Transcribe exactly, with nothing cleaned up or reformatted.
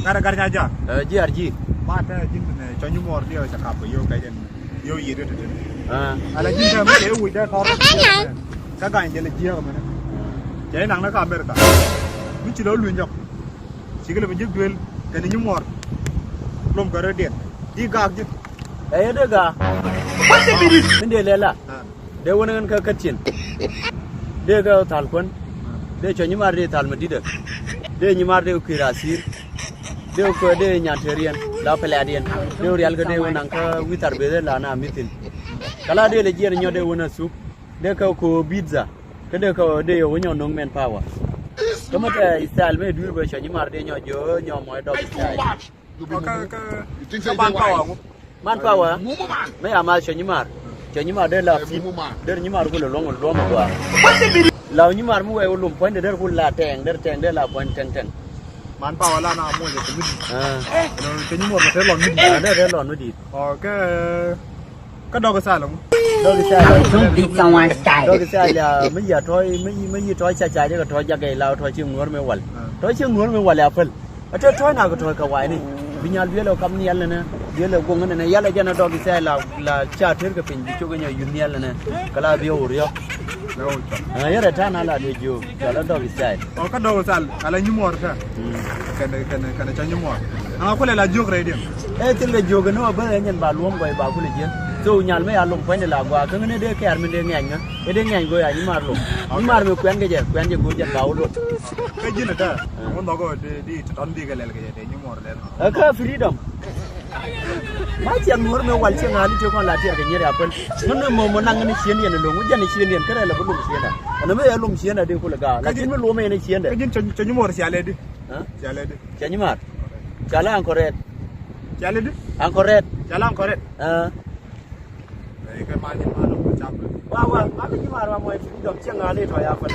Gat gat ca ja. Ɛ, jiar ji̱. Ma te ji̱n ne cɔny mor diɛ ca kap yo kɛ jɛn. Yo yit te te. Ah. Ala ji̱n te mi te wi̱c dɛ kɔr. Ka gany jɛ le jiɛ mɛn. Cɛ naŋ ne ka America. Mi ci lo luny jɔk. Ci kɛ le bi ji̱ duel kɛ ni nyi mor. Lom kɛ rɛ diɛn. Di gak ji̱. Ɛ yɛ de gak. Min de lɛ la. Ah. Dee wän ɣän kä käthiɛn. Dee kä thal kuän. Dee cɔ nyimar dee thal mi di̱t ɛ. Dee nyimar dee kui̱ ra thi̱i̱r. Dee kɔ dee nyan te riɛn la pɛlɛ̈t yɛn. Dee wä rial kä dee wä naŋ kä wi̱i̱ thar beth la na mi̱thin. Kä la dee lɛ jiɛn nyɔt dee wä na thup. Dee kä ko pizza. Kä dee kä dee wä nyɔ no̱ŋ mɛn power. Kä mä tɛ style mä dui̱r bä cɔ nyimar dee nyɔ jiö nyɔ mɔc dɔk style. Kä, kä, kä man power ŋu? Man power. Mɛ ya ma cɔ nyimar. Cɔ nyimar dee la fit. Dee nyimar ku lɛ luɔm luɔm gua. La nyimar mi wɛ wä lum puɔ̱ny dee dee ku la tɛŋ, dee tɛŋ dee la puɔ̱ny tɛŋ tɛŋ. Man power la na muɔc ɛ committee. Ah. Cɔ nyimar ma te lɔn mi di. Ah, dee dee lɔn mi di. Okay. Kä dɔk isal ŋu? Dɔk isal. Don't beat someone's child. Dɔk isal ya mi ya tɔy mi, mi yi tɔy ca ca jɛ kɛ tɔy jakɛ la tɔy ci ŋuɔr mi wal. Ah. Tɔy ci ŋuɔr mi wal ya päl. A te tɔ̱ na kɛ tɔ̱ kɛ wa̱i̱ni. Bi nyal duël ɛ kam ni yɛl nɛnɛ, duël ɛ guɔ̱ŋ nɛnɛ, yɛl ɛ jɛn ɛ dɔk isɛɛl la, la ca tër kɛ piny bi cok ɛ nyɔ yun ni yɛl nɛnɛ. Kɛ la bi ɛ wur yɔk. Ɛ, yɛrɛ ta̱a̱ na la dee jiök, cɔl ɛ dɔk isɛɛl. Ɔ, kä dɔk isɛɛl, ala nyumuɔr kä. Mm. Kɛn, kɛn, kɛn ca nyumuɔr. Aŋa kulɛ la jiök rɛy diɛn. Ɛ thil kɛ jiök ni wä bä ɛ nyɛn ba luɔ̱m gɔy ba kulɛ jiɛn. So nyal mi ya lom puɔ̱nydɛ la gɔaa, kä ŋäni dee kɛɛr mi dee ŋɛ̈ny ŋä. Ɛ dee ŋɛ̈ny gɔy a nyimar lom. Okay. Nyimar mi kuɛn kɛ jɛ, kuɛn jɛ go̱o̱r jɛ ba wä lom. Kä ji̱n ɛ tɛ. Ŋun dhɔk ɔ di, di tɔn di kɛ lɛl kɛ jɛ, di nyi muɔr lɛl. Ɛ kä freedom. Ma ciɛŋ nuɔr mi wal ciɛŋ ali ti kɔn la tiɛr kɛ nyier ya kuɛn. Ŋun ni mɔ mɔ naŋ ni ciɛn yɛn loŋ, jɛn ni ciɛn yɛn kärɛ la bi lom ciɛn da. Ɛn mi yɛ lom ciɛn da di kulɛ gaa. Lakin mi lom yɛn ciɛn da. Kä ji̱n cɛ, cɛ nyi muɔr ciɛ lɛ di? Hä? Ciɛ lɛ di? Cɛ nyi mar. Cɛ lɛ ankɔrɛt. Cɛ lɛ di? Ankɔrɛt. Cɛ lɛ ankɔrɛt. Ɛ. Ɛ, kɛ ma nyi mar lɔ cam. Wa, wa, ma kɛ nyi mar ma mɔ freedom ciɛ ŋa li tɔ ya fɛ.